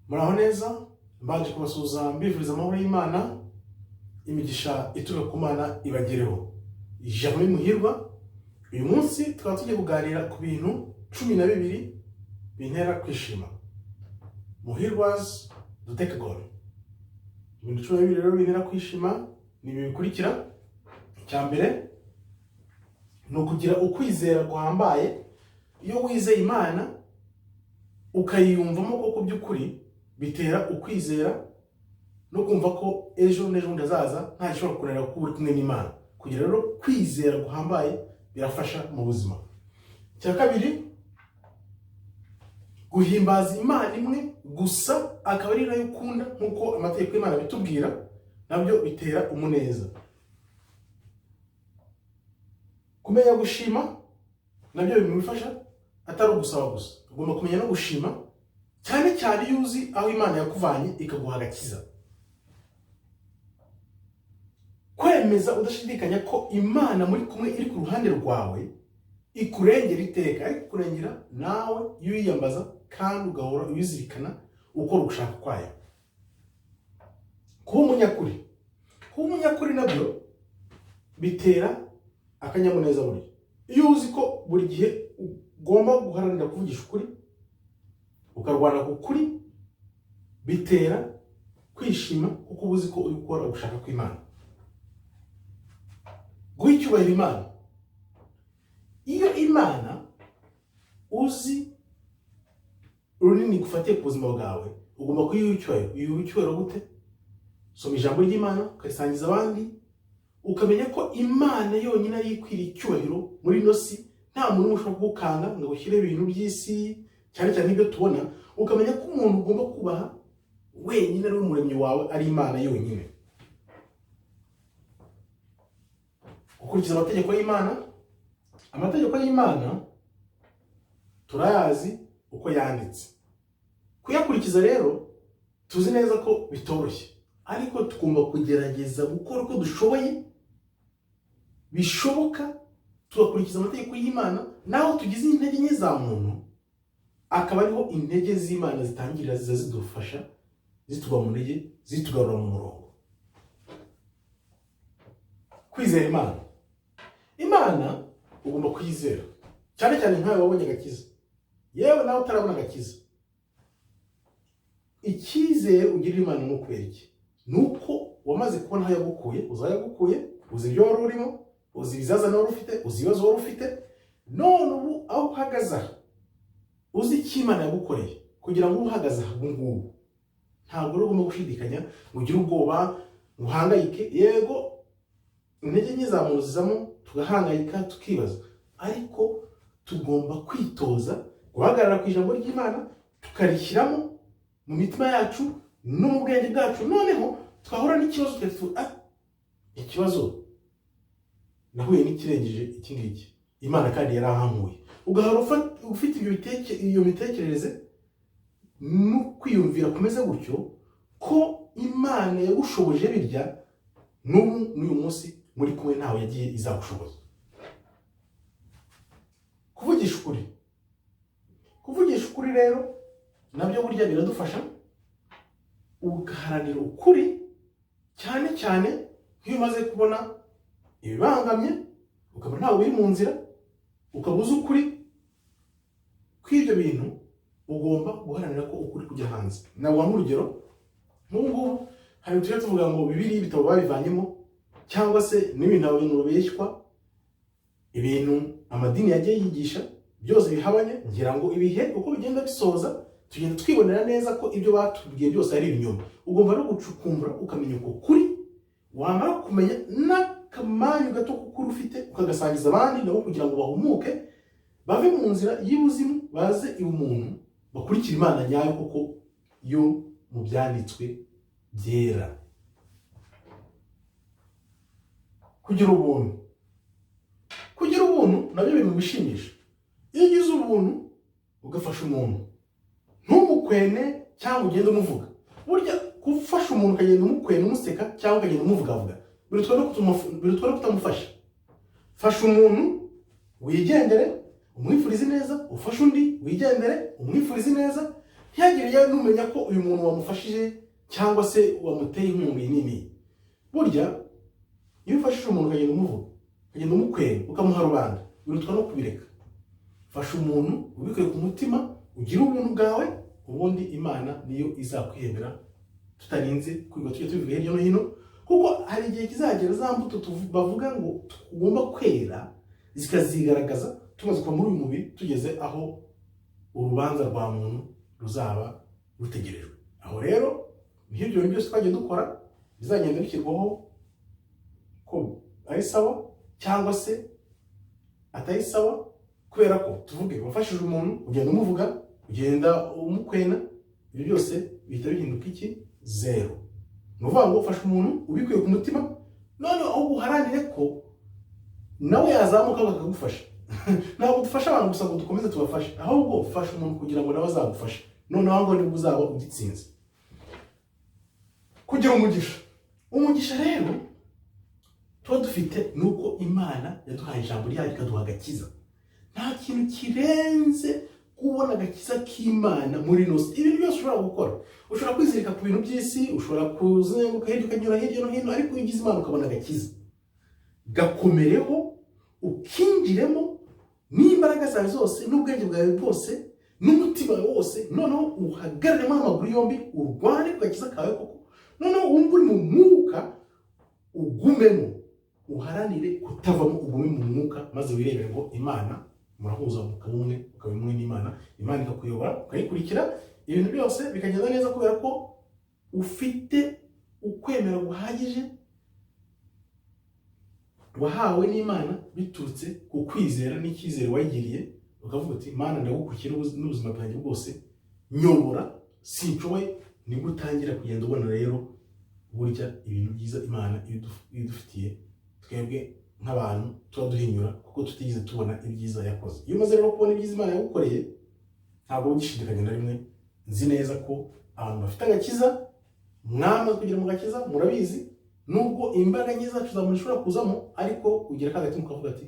Muraho neza, mbanje kubasuhuza mbifuriza amahoro y'Imana, imigisha ituruka ku Mana ibagereho. Ijambo Muhirwa, uyu munsi tukaba tugiye kuganira ku bintu 12 bintera kwishima. Muhirwa's Dodecagon. Ibintu 12 rero bintera kwishima ni ibi bikurikira. Icya mbere ni ukugira ukwizera guhambaye. Iyo wizeye Imana ukayiyumvamo koko by'ukuri, bitera ukwizera no kumva ko ejo n'ejo bundi hazaza nta gishobora kunanira kuko uri kumwe n'Imana. Kugira rero kwizera guhambaye birafasha mu buzima. Icya kabiri, guhimbaza Imana imwe gusa akaba ari nayo ukunda nk'uko amategeko y'Imana abitubwira, nabyo bitera umuneza. Kumenya gushima nabyo bimufasha, atari ugusaba gusa, ugomba kumenya no gushima, cyane cyane iyo uzi aho Imana yakuvanye ikaguha agakiza. Kwemeza udashidikanya ko Imana muri kumwe iri ku ruhande rwawe, ikurengera iteka, ariko ikurengera nawe iyo uyiyambaza kandi ugahora uyizirikana ukora ugushaka kwayo. Kuba umunyakuri, kuba umunyakuri nabyo bitera akanyamuneza burya. Iyo uzi ko buri gihe ugomba guharanira kuvugisha ukuri, ukarwana ku kuri, bitera kwishima kuko uba uzi ko uri gukora ugushaka kw'Imana. Guha icyubahiro Imana. Iyo Imana uzi runini igufatiye ku buzima bwawe, ugomba kuyiha icyubahiro. Uyiha icyubahiro gute? Soma ijambo ry'Imana ukarisangiza abandi, ukamenya ko Imana yonyine ariyo ikwiriye icyubahiro muri ino si, nta muntu umwe ushobora kugukanga ngo agushyire ibintu by'isi, cyane cyane ibyo tubona. Ukamenya ko umuntu ugomba kubaha wenyine ari we umuremyi wawe, ari Imana yonyine. Gukurikiza amategeko y'Imana. Amategeko y'Imana turayazi uko yanditse. Kuyakurikiza rero tuzi neza ko bitoroshye, ariko tugomba kugerageza gukora uko dushoboye bishoboka, tugakurikiza amategeko y'Imana. Naho tugize intege nke za muntu, akaba ariho intege z'Imana zitangirira, ziza zidufasha, zituba mu ntege, zitugarura mu murongo. Kwizera Imana. Imana ugomba kuyizera, cyane cyane nkawe wabonye agakiza, yewe nawe utarabona agakiza. Icyizere ugirira Imana ni ukubera iki? Ni uko wamaze kubona aho yagukuye, uzi aho yagukuye, uzi ibyo wari urimo, uzi ibizazane wari ufite, uzi ibibazo wari ufite, none ubu aho uhagaze aha, uzi icyo Imana yagukoreye kugira ngo ube uhagaze aha ubu ngubu. Ntabwo rero ugomba gushidikanya ngo ugire ubwoba, ngo uhangayike. Yego intege nke za muntu zizamo, tugahangayika, tukibaza, ariko tugomba kwitoza guhagarara ku ijambo ry'Imana, tukarishyiramo mu mitima yacu no mu bwenge bwacu. Noneho twahura n'ikibazo tukavuga, ikibazo nahuye n'ikirengeje iki ngiki, Imana kandi yarahankuye. Ugahora ufite iyo mitekerereze no kwiyumvira kumeze gutyo ko Imana yagushoboje birya, n'ubu n'uyu munsi muri kumwe ntawe yagiye izagushoboza. Kuvugisha ukuri. Kuvugisha ukuri rero nabyo burya biradufasha, ugaharanira ukuri, cyane cyane nk'iyo umaze kubona ibibangamye, ukaba ntawe uri mu nzira, ukaba uzi ukuri kw'ibyo bintu, ugomba guharanira ko ukuri kujya hanze. Naguha nk'urugero, nk'ubu ngubu hari tujya tuvuga ngo Bibiliya ibitabo babivanyemo, cyangwa se n'ibintu abantu babeshywa, ibintu amadini yagiye yigisha byose bihabanye. Ngira ngo ibihe uko bigenda bisoza tugenda twibonera neza ko ibyo batubwiye byose ari ibinyoma. Ugomba no gucukumbura ukamenya uko kuri, wamara kumenya n'akamanyu gato k'ukuri ufite ukagasangiza abandi nabo kugira ngo bahumuke, bave mu nzira y'ubuzimu baze ibumuntu, bakurikire Imana nyayo koko yo mu byanditswe byera. Kugira ubuntu. Kugira ubuntu nabyo biri mu bishimisha. Iyo ugize ubuntu ugafasha umuntu, ntumukwene cyangwa ugende umuvuga. Burya gufasha umuntu ukagenda umukwena umuseka cyangwa ukagenda umuvugavuga, birutwa no kutamufasha. Fasha umuntu wigendere, umwifurize neza, ufashe undi wigendere, umwifurize neza. Ntihagire yewe numenya ko uyu muntu wamufashije cyangwa se wamuteye inkunga iyi nini. Burya iyo ufashije umuntu ukagenda umuvuga, ukagenda umukwera, ukamuha rubanda, birutwa no kubireka. Fasha umuntu ubikuye ku mutima, ugire ubuntu bwawe, ubundi Imana niyo izakwihembera, tutarinze kwiga tujya tubivuga hirya no hino, kuko hari igihe kizagera za mbuto bavuga ngo tugomba kwera zikazigaragaza tumaze kuva muri uyu mubiri, tugeze aho urubanza rwa muntu ruzaba rutegerejwe. Aho rero niho ibyo bintu byose twagiye dukora bizagenda bishyirwaho ko ari sawa cyangwa se atari sawa. Kubera ko tuvuge wafashije umuntu, ugenda umuvuga, ugenda umukwena, ibyo byose bihita bihinduka iki? Zero. Ni ukuvuga ngo ufashe umuntu ubikuye ku mutima, none ahubwo uharanire ko nawe yazamuka akagufasha. Ntabwo dufasha abantu gusa ngo dukomeze tubafashe, ahubwo ufasha umuntu kugira ngo nawe azagufashe. Noneho ngo nibwo uzaba ugitsinze. Kugira umugisha, umugisha rero tuba dufite ni uko Imana yaduhaye ijambo ryayo, ikaduha agakiza. Nta kintu kirenze kubona agakiza k'Imana muri ino si. Ibintu byose ushobora gukora, ushobora kwizirika ku bintu by'isi, ushobora kuzenguruka hirya ukanyura hirya no hino, ariko iyo ugize Imana ukabona agakiza, gakomereho, ukinjiremo n'imbaraga zawe zose n'ubwenge bwawe bwose n'umutima wawe wose, noneho uhagararemo n'amaguru yombi, urwane ku gakiza kawe koko, noneho wumve uri mu mwuka, ugumemo, uharanire kutavamo, ugume mu mwuka, maze wirebere ngo Imana murahuza, mukaba umwe, ukaba umwe n'Imana, Imana ikakuyobora, ukayikurikira, ibintu byose bikagenda neza, kubera ko ufite ukwemera guhagije wahawe n'Imana biturutse ku kwizera n'icyizere wayigiriye, ukavuga uti: "Mana, ndagukurikiye n'ubuzima bwanjye bwose, nyobora, sinshoboye." Nibwo utangira kugenda ubona rero burya ibintu byiza Imana ibidufitiye twebwe nk'abantu tuba duhinyura kuko tutigeze tubona ibyiza yakoze. Iyo umaze rero kubona ibyiza Imana yagukoreye, ntabwo ugishidikanya na rimwe. Nzi neza ko abantu bafite agakiza, mwamaze kugera mu gakiza, murabizi, nubwo imbaraga nke zacu za muntu zishobora kuzamo, ariko ugira ka gatima ukavuga ati: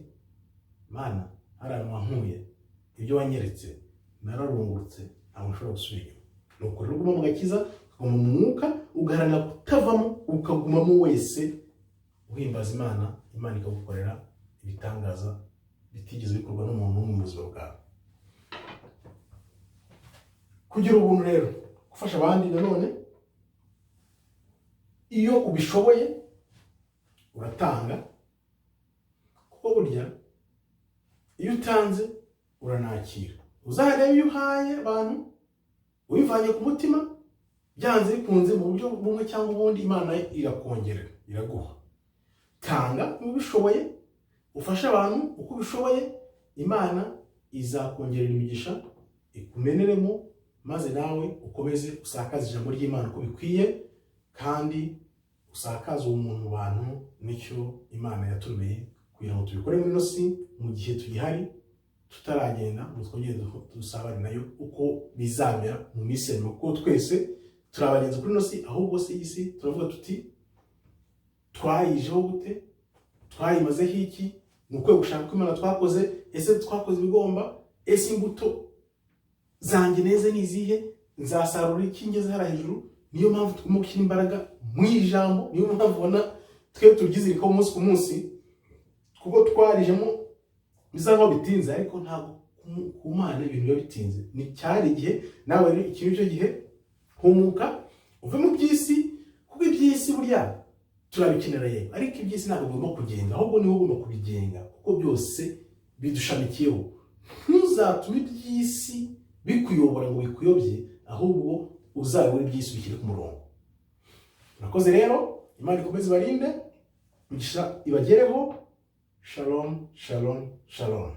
"Mana, hari ahantu wankuye, ibyo wanyeretse, nararungurutse, ntabwo nshobora gusubira inyuma." Nuko rero uguma mu gakiza, ukaguma mu mwuka, ugaharanira kutavamo, ukagumamo wese, uhimbaza Imana, Imana ikagukorera ibitangaza bitigeze bikorwa n'umuntu n'umwe mu buzima bwawe. Kugira ubuntu rero, gufasha abandi nanone, iyo ubishoboye uratanga, kuko burya iyo utanze uranakira. Uzarebe iyo uhaye abantu ubivanye ku mutima, byanze bikunze mu buryo bumwe cyangwa ubundi Imana irakongerera, iraguha. Tanga niba ubishoboye, ufashe abantu uko ubishoboye, Imana izakongerera imigisha, ikumeneremo, maze nawe ukomeze usakaze ijambo ry'Imana uko bikwiye, kandi usakaze ubumuntu mu bantu. Nicyo Imana yaturemeye kugira ngo tubikore muri ino si mu gihe tugihari, tutaragenda ngo twongere dusabane nayo uko bizamera mu minsi ya nyuma, kuko twese turi abagenzi kuri ino si. Ahubwo se iyi si turavuga tuti twayijeho gute? Twayimazeho iki? Ni ukwiye gushaka ko Imana twakoze. Ese twakoze ibigomba? Ese imbuto zanjye neze ni izihe? Nzasarura iki ngeze hariya hejuru? Niyo mpamvu tugomba gushyira imbaraga mu ijambo, niyo mpamvu ubona twe turyizirikaho umunsi ku munsi, kuko twarijemo bisa nkaho bitinze, ariko ntabwo ku Mana ibintu biba bitinze. Ni cyari igihe nawe rero, iki nicyo gihe. Humuka uve mu by'isi, kuko iby'isi burya turabikenera yego, ariko iby'isi ntabwo bigomba kugenga, ahubwo niwe ugomba kubigenga, kuko byose bidushamikiyeho. Ntuzatume iby'isi bikuyobora ngo bikuyobye, ahubwo uzayobore iby'isi, ubishyire ku murongo. Murakoze rero, Imana ikomeze ibarinde, imigisha ibagereho. Shalom, shalom, shalom.